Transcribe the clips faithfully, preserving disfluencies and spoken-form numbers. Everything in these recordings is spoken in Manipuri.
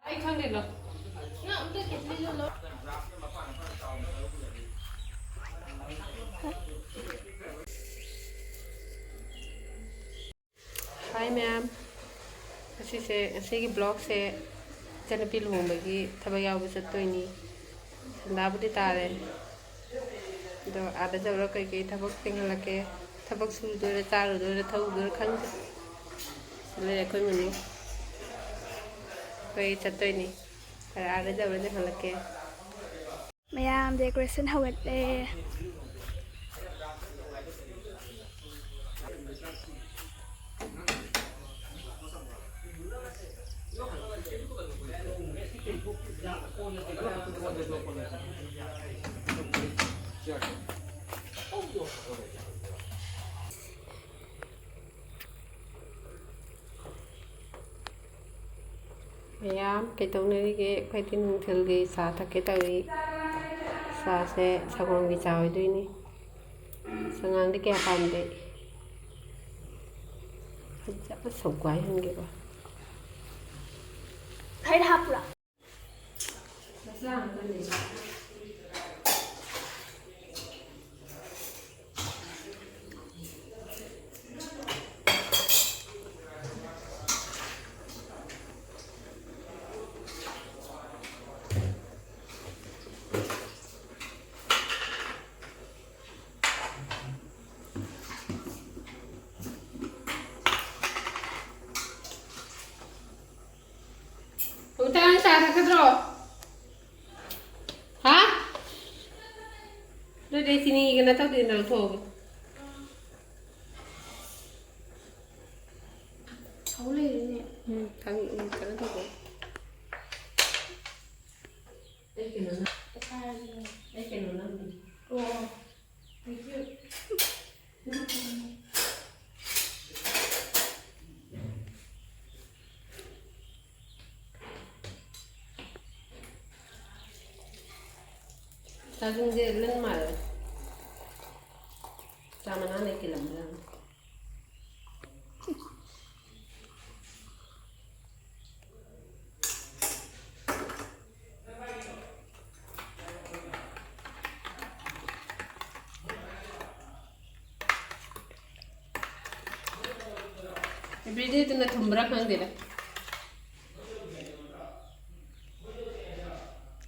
ꯑꯩ ꯈꯪꯗꯦꯗꯣ꯫ ꯍꯥꯏ ꯃꯌꯥꯝ, ꯉꯁꯤꯁꯦ, ꯉꯁꯤꯒꯤ ꯕ꯭ꯂꯣꯛꯁꯦ ꯏꯆꯟꯅꯨꯄꯤ ꯂꯨꯍꯣꯡꯕꯒꯤ ꯊꯕꯛ ꯌꯥꯎꯕ ꯆꯠꯇꯣꯏꯅꯤ꯫ ꯁꯟꯗꯥꯕꯨꯗꯤ ꯇꯥꯔꯦ, ꯑꯗꯣ ꯑꯥꯗ ꯌꯧꯔ ꯀꯩꯀꯩ ꯊꯕꯛ ꯊꯦꯡꯍꯜꯂꯛꯀꯦ, ꯊꯕꯛ ꯁꯨꯗꯣꯏꯔꯥ, ꯆꯥꯔꯨꯗꯣꯏꯔꯥ, ꯊꯛꯎꯗꯣꯏꯔꯥ ꯈꯪꯗꯦ꯫ ꯁꯤ ꯂꯩꯔꯦ ꯑꯩꯈꯣꯏ ꯃꯅꯨ, ꯑꯩꯈꯣꯏ ꯆꯠꯇꯣꯏꯅꯤ꯫ ꯑꯥꯗ ꯌꯧꯔ ꯊꯦꯡꯍꯜꯂꯛꯀꯦ꯫ ꯃꯌꯥꯝ decoration ꯍꯧꯒꯠꯂꯦ꯫ ꯃꯌꯥꯝ ꯀꯩꯗꯧꯅꯔꯤꯒꯦ? ꯑꯩꯈꯣꯏꯗꯤ ꯅꯨꯡꯊꯤꯜꯒꯤ ꯆꯥ ꯊꯛꯀꯦ ꯇꯧꯔꯤ꯫ ꯆꯥꯁꯦ ꯁꯪꯒꯣꯝꯒꯤ ꯆꯥ ꯑꯣꯏꯗꯣꯏꯅꯤ꯫ ꯆꯉꯥꯡꯗꯤ ꯀꯌꯥ ꯄꯥꯝꯗꯦ꯫ ꯐꯖꯅ ꯁꯧꯒꯥꯏꯍꯟꯒꯦꯕ꯫ ꯈꯔ ꯍꯥꯞꯄꯨꯔꯥ? ꯑꯃꯨꯛꯇ ꯅꯪ ꯆꯥ ꯊꯛꯀꯗ꯭ꯔꯣ? ꯍꯥ? ꯑꯗꯨꯗꯤ ꯆꯤꯅꯤꯒ ꯅꯠꯇꯧꯗꯤ ꯂꯧꯊꯣꯛꯑꯒꯦ꯫ ꯁꯧ ꯂꯩꯔꯦꯅꯦ꯫ ꯎꯝ, ꯊꯥꯡ-, ꯎꯝ, ꯀꯩꯅꯣ ꯇꯧꯕ꯫ ꯑꯩ ꯀꯩꯅꯣ ꯅꯝ-, ꯑꯩ ꯀꯩꯅꯣ ꯅꯝꯃꯤ꯫ ꯑꯣ, thank you꯫ ꯆꯥꯖꯤꯡꯁꯦ ꯂꯟ ꯃꯥꯜꯂꯦ꯫ ꯆꯥ ꯃꯅꯥ ꯂꯩꯇꯦ ꯂꯝꯗ ꯌꯥꯝ꯫ ꯕ꯭ꯔꯤꯗꯤꯗꯨꯅ ꯊꯨꯝꯕ꯭ꯔꯥ ꯈꯪꯗꯦꯗ꯫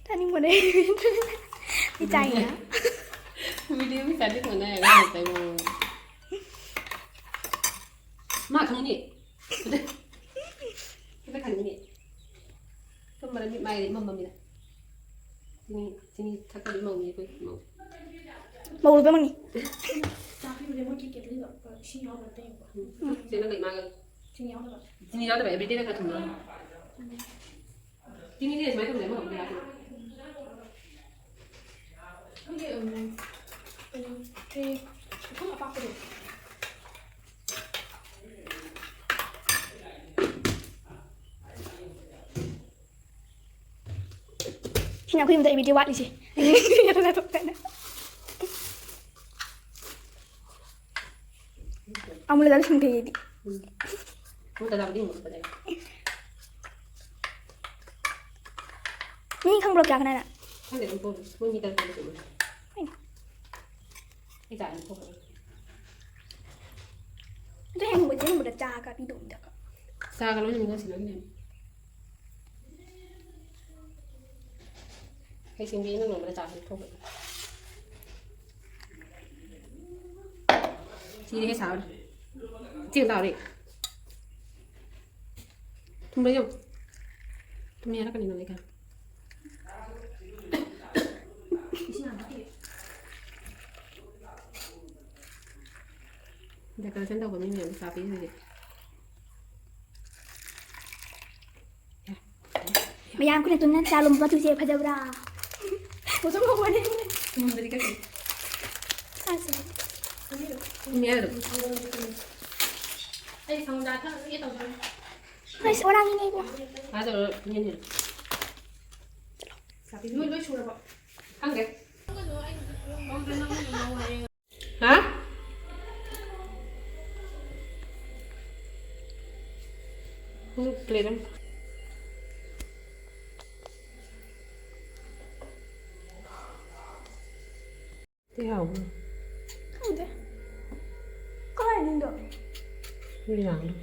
ꯆꯥꯅꯤꯡꯕꯅꯦ꯫ ꯃꯤ ꯆꯥꯏꯅ꯫ ꯕ꯭ꯔꯤꯗꯤ ꯃꯤ ꯆꯥꯅꯤꯡꯕꯅ ꯉꯥꯏ ꯇꯥꯏ ꯃꯑꯣꯡ꯫ ꯃꯥ ꯈꯪꯅꯤ꯫ ꯈꯤꯇ ꯈꯪꯅꯤ꯫ ꯊꯨꯝꯕꯔ ꯃꯤꯠ ꯃꯥꯏꯗꯤ ꯃꯝꯃꯝꯃꯤꯗ꯫ ꯆꯤꯅꯤ ꯆꯤꯅꯤ ꯊꯛꯄꯗꯤ ꯃꯧꯅꯤ ꯑꯩꯈꯣꯏ ꯃꯧ꯫ ꯃꯧ ꯑꯣꯏꯕꯃꯛꯅꯤ꯫ ꯆꯦ ꯅꯪꯒ ꯏꯃꯥꯒ꯫ ꯆꯤꯅꯤ ꯌꯥꯎꯗꯕ ꯑꯦꯕ꯭ꯔꯤꯗꯦꯗ ꯈꯔ ꯊꯨꯝꯕ꯫ ꯆꯤꯅꯤꯁꯦ ꯁꯨꯃꯥꯏꯅ ꯊꯝꯕꯁꯦ ꯑꯃ ꯍꯧꯕ ꯌꯥꯗꯦ꯫ ꯈꯪꯗꯦ, ꯎꯝ, ꯀꯩꯅꯣ, ꯇ꯭ꯔꯦ, ꯄꯨꯈꯝ ꯑꯄꯥꯛꯄꯗꯣ꯫ ꯁꯤꯅ ꯑꯩꯈꯣꯏ ꯌꯨꯝꯗ ꯑꯩꯕꯤꯗꯤ ꯋꯥꯠꯂꯤꯁꯦ꯫ ꯑꯃꯨꯜꯂꯒ ꯁꯨꯝ ꯐꯩꯌꯦꯗꯤ꯫ ꯎꯝ꯫ ꯇꯖꯥꯕꯨꯗꯤ ꯃꯨꯟꯕꯗ꯫ ꯃꯤ ꯈꯪꯕ꯭ꯔꯣ ꯀꯌꯥ ꯀꯅꯥꯅ? ꯈꯪꯗꯦ ꯑꯗꯨꯝ ꯄꯣꯛꯑꯦ꯫ ꯃꯣꯏ ꯃꯤ ꯇꯔꯨꯛ ꯇꯔꯦꯠ ꯁꯨꯕꯅꯦ꯫ ꯑꯩ ꯆꯥ ꯑꯗꯨꯝ ꯊꯣꯛꯈ꯭ꯔꯦ꯫ ꯑꯗꯨ ꯍꯦꯟꯕ ꯆꯦꯟꯕꯗ ꯆꯥ ꯀꯥꯞꯄꯤꯗꯣ ꯑꯝꯇ꯫ ꯆꯥꯒ ꯂꯣꯏꯅ ꯃꯤꯉꯣꯟ ꯁꯤꯟꯅꯕꯅꯦ꯫ ꯍꯩꯁꯤꯡꯕꯤ ꯏꯅꯪ ꯅꯪꯕꯗ ꯆꯥ ꯑꯗꯨꯝ ꯊꯣꯛꯈ꯭ꯔꯦ꯫ ꯁꯤꯗꯤ ꯍꯦꯛ ꯁꯥꯕꯅꯤ꯫ ꯆꯦꯡ ꯇꯥꯔꯦ꯫ ꯊꯨꯝꯕ꯭ꯔꯥ ꯌꯦꯡꯉꯨ꯫ ꯊꯨꯝꯃꯦ ꯍꯥꯏꯔꯛꯀꯅꯤ ꯅꯪ ꯑꯩ ꯈꯪꯉꯦ꯫ Decoration ꯇꯧꯕ ꯃꯤ ꯃꯌꯥꯝ ꯆꯥ ꯄꯤꯖꯒꯦ꯫ ꯃꯌꯥꯝ ꯈꯨꯅ ꯇꯨꯝꯅ ꯆꯥ ꯂꯣꯝꯕ ꯃꯆꯨꯁꯦ ꯐꯖꯕ꯭ꯔꯥ? ꯃꯁꯛ ꯐꯖꯕꯅꯦ꯫ ꯊꯨꯝꯕꯗꯤ ꯀꯩ? ꯑꯁ꯫ ꯊꯨꯝꯃꯦ ꯍꯥꯏꯔꯣ? ꯑꯩ ꯁꯪꯒꯣꯝ ꯆꯥ ꯊꯛꯑꯒꯦ ꯇꯧꯕꯅꯦ꯫ ꯑꯁ, ꯑꯣꯔꯥꯡꯒꯤꯅꯦ ꯏꯕꯣ꯫ ꯐꯥꯗꯧꯔ ꯌꯦꯟ ꯌꯦꯟ꯫ ꯅꯣꯏ ꯂꯣꯏ ꯁꯨꯔꯕꯣ? ꯈꯪꯗꯦ꯫ ꯍꯥ? ꯎꯝ, plate ꯑꯃ꯫ ꯁꯤ ꯍꯥꯎꯕ꯭ꯔꯣ? ꯈꯪꯗꯦ꯫ ꯀꯃꯥꯏꯅ ꯅꯤꯡꯗꯣ? ꯃꯤꯔꯥꯡꯗꯣ꯫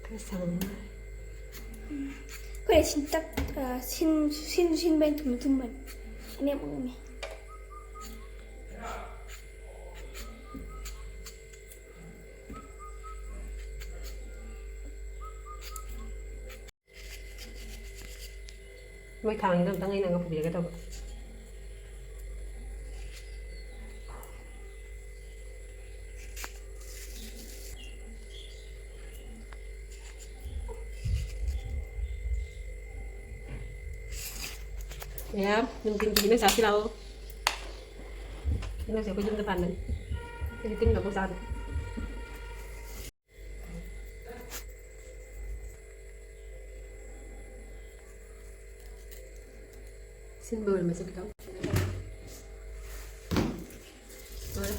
ꯈꯔ ꯁꯪꯉꯦ꯫ ꯑꯩꯈꯣꯏ ꯁꯤꯟꯇꯛ, ꯑ, ꯁꯤꯟ-, ꯁꯤꯟꯁꯨ ꯁꯤꯟꯕꯅꯤ, ꯊꯨꯝꯁꯨ ꯊꯨꯝꯕꯅꯤ꯫ ꯑꯅꯤꯃꯛ ꯎꯝꯃꯤ꯫ ꯃꯣꯏ ꯊꯥꯡꯒꯤꯗꯣ ꯑꯝꯇꯪ ꯑꯩꯅ ꯄꯨꯕꯤꯔꯒꯦ ꯇꯧꯕ꯫ ꯃꯌꯥꯝ ꯅꯨꯡꯊꯤꯟꯒꯤ ꯍꯩꯅꯧ ꯆꯥꯁꯤ ꯂꯥꯛꯑꯣ꯫ ꯍꯩꯅꯧꯁꯦ ꯑꯩꯈꯣꯏ ꯌꯨꯝꯗ ꯄꯥꯟꯕꯅꯤ꯫ ꯑꯩꯈꯣꯏꯗꯤ ꯇꯤꯟꯒ ꯑꯝꯐꯥꯎ ꯆꯥꯗꯦ꯫ ꯁꯤꯟꯕ ꯑꯣꯏꯔꯝꯃꯁꯦ ꯈꯤꯇꯪ꯫ ꯂꯣꯏꯔꯦ꯫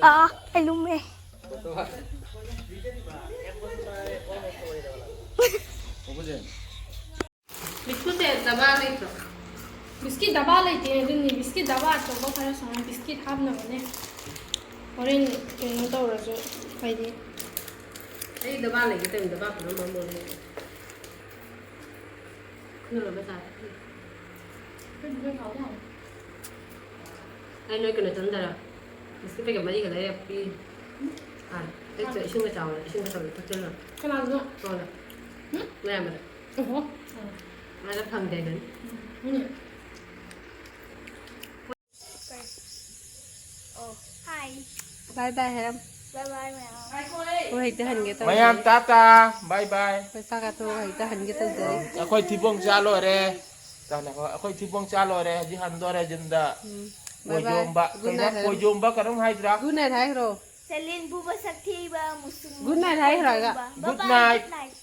ꯑꯥ, ꯑꯩ ꯂꯨꯝꯃꯦ꯫ ꯕꯤꯁꯀꯨꯠꯁꯦ ꯗꯕꯥ ꯂꯩꯇ꯭ꯔꯣ? ꯕꯤꯁꯀꯤꯠ ꯗꯕꯥ ꯂꯩꯇꯦ, ꯑꯗꯨꯅꯤ ꯕꯤꯁꯀꯤꯠ ꯗꯕꯥ ꯑꯆꯧꯕ ꯈꯔ ꯁꯨꯃꯥꯏꯅ ꯕꯤꯁꯀꯤꯠ ꯍꯥꯞꯅꯕꯅꯦ꯫ ꯍꯣꯔꯦꯟ ꯀꯩꯅꯣ ꯇꯧꯔꯁꯨ, ꯍꯥꯏꯗꯤ ꯑꯩ ꯗꯕꯥ ꯂꯩꯒꯦ ꯇꯧꯅꯤ, ꯗꯕꯥ ꯄꯨꯔꯝꯕ ꯑꯃ ꯂꯩ꯫ ꯈꯨꯅꯨ ꯂꯣꯏꯕ ꯆꯥꯔꯦ꯫ ꯑꯩ ꯅꯣꯏ ꯀꯩꯅꯣ ꯆꯪꯗꯔ ꯕꯤꯁꯀꯤꯠ ꯄꯦꯀꯦꯠ ꯃꯔꯤꯒ ꯂꯩꯔ ꯄꯤ꯫ ꯑꯥ, ꯑꯩ ꯏꯁꯤꯡꯒ ꯆꯥꯎꯔ, ꯏꯁꯤꯡꯒ ꯆꯥꯎꯔ ꯊꯛꯆꯜꯂꯣ꯫ ꯀꯅꯥꯗꯅꯣ? ꯁꯣꯝꯗ꯫ ꯎꯝ? ꯃꯌꯥꯝꯕꯗ꯫ ꯑꯣꯍꯣ꯫ ꯎꯝ꯫ ꯃꯥꯅ ꯐꯪꯗꯦ ꯑꯗꯨꯅꯤ꯫ ꯎꯝ꯫ ꯑꯣ, ꯍꯥꯏ꯫ ꯕꯥꯏ ꯕꯥꯏ ꯍꯦꯝ꯫ ꯕꯥꯏ ꯕꯥꯏ ꯃꯌꯥꯝ꯫ ꯍꯣꯏ, ꯍꯦꯛꯇ ꯍꯟꯒꯦ ꯇꯧꯖꯔꯤ꯫ ꯃꯌꯥꯝ ꯇꯥꯇꯥ, ꯕꯥꯏ ꯕꯥꯏ꯫ ꯄꯩꯁꯥ ꯀꯥꯊꯣꯛꯑꯒ ꯍꯦꯛꯇ ꯍꯟꯒꯦ ꯇꯧꯖꯔꯤ꯫ ꯑꯩꯈꯣꯏ ꯊꯤꯕꯣꯡ ꯆꯥ ꯂꯣꯏꯔꯦ꯫ ꯇꯥꯅꯀꯣ, ꯑꯩꯈꯣꯏ ꯊꯤꯕꯣꯡ ꯆꯥ ꯂꯣꯏꯔꯦ, ꯍꯧꯖꯤꯛ ꯍꯟꯗꯣꯔꯦ ꯌꯨꯝꯗ꯫ ꯎꯝ꯫ ꯕꯥꯏ ꯕꯥꯏ꯫ ꯀꯣꯏꯖꯣꯝꯕ, ꯒꯨꯗ ꯀꯩꯅꯣ, ꯅꯥꯏꯠ ꯍꯥꯏꯔꯝꯃꯨ꯫ ꯀꯣꯏꯖꯣꯝꯕ ꯀꯩꯅꯣꯝ ꯍꯥꯏꯗ꯭ꯔꯥ? Good night ꯍꯥꯏꯈ꯭ꯔꯣ꯫ ꯁꯦꯂꯤꯟꯕꯨ ꯃꯁꯛ ꯊꯤꯕ ꯃꯨꯁꯨꯝ ꯒꯨꯗ ꯅꯥꯏꯠ ꯍꯥꯏꯈ꯭ꯔꯣ ꯍꯥꯏꯒ꯫ ꯀꯣꯏꯖꯣꯝꯕ꯫ ꯕꯥꯏ ꯒꯨꯗ ꯕꯥꯏ, ꯅꯥꯏꯠ꯫ Good night.